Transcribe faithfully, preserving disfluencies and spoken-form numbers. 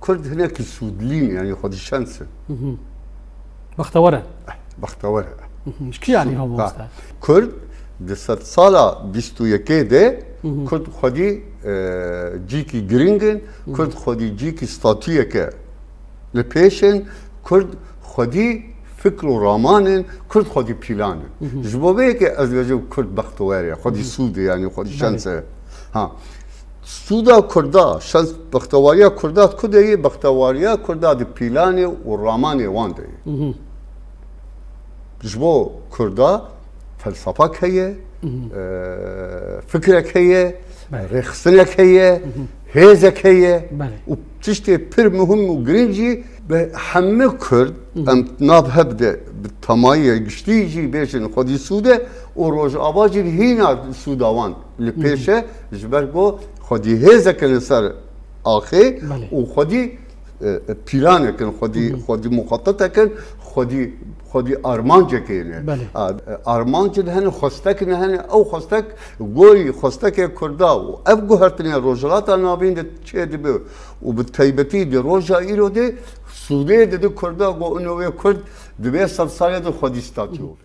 Kurd hinekî sûdlî ne, yanî xwedî şens e. Bextewer e. Bextewer e. Ji kî yanî mamoste? Kurd di sedsala bîst û yekê de Kurd xwedî e, cîkî giring in, Kurd xwedî cîkî statuyeke li pêş in, Kurd xwedî fikr û raman in, Kurd xwedî pîlan in. Ji bo vê yekê ez dibêjim Kurd bextewer e, xwedî sûd e, yanî xwedî şens e. Ha. Sûda Kurda, şans bextewariya Kurda di ku de ye? Bextewariya Kurda di pîlanê û ramanê wan de ye. Ji bo Kurda felsefek heye, e, fikrek heye, rêxistinek heye, hêzek heye û tiştê pir muhim û giring jî bi hemî Kurd em nav hev de bi temayî giştî jî bêjin xwedî sûd e û Rojava jî hîna sûda wan li pêş e, ji ber ku xwedî hêzeke li ser axê û xwedî e, e, pîlanek in, xwedî xwedî muxetetek in, xwedî xwedî armancekê ne. Armancin hene, xwestek ne hene, ew xwestek gorî xwestekê Kurda û ev guhertinê Rojhilata Navîn de çêdibe û bi taybetî di roja îro de sûdê dide Kurda, ku ino wê Kurd di vê sedsalê de xwedî statû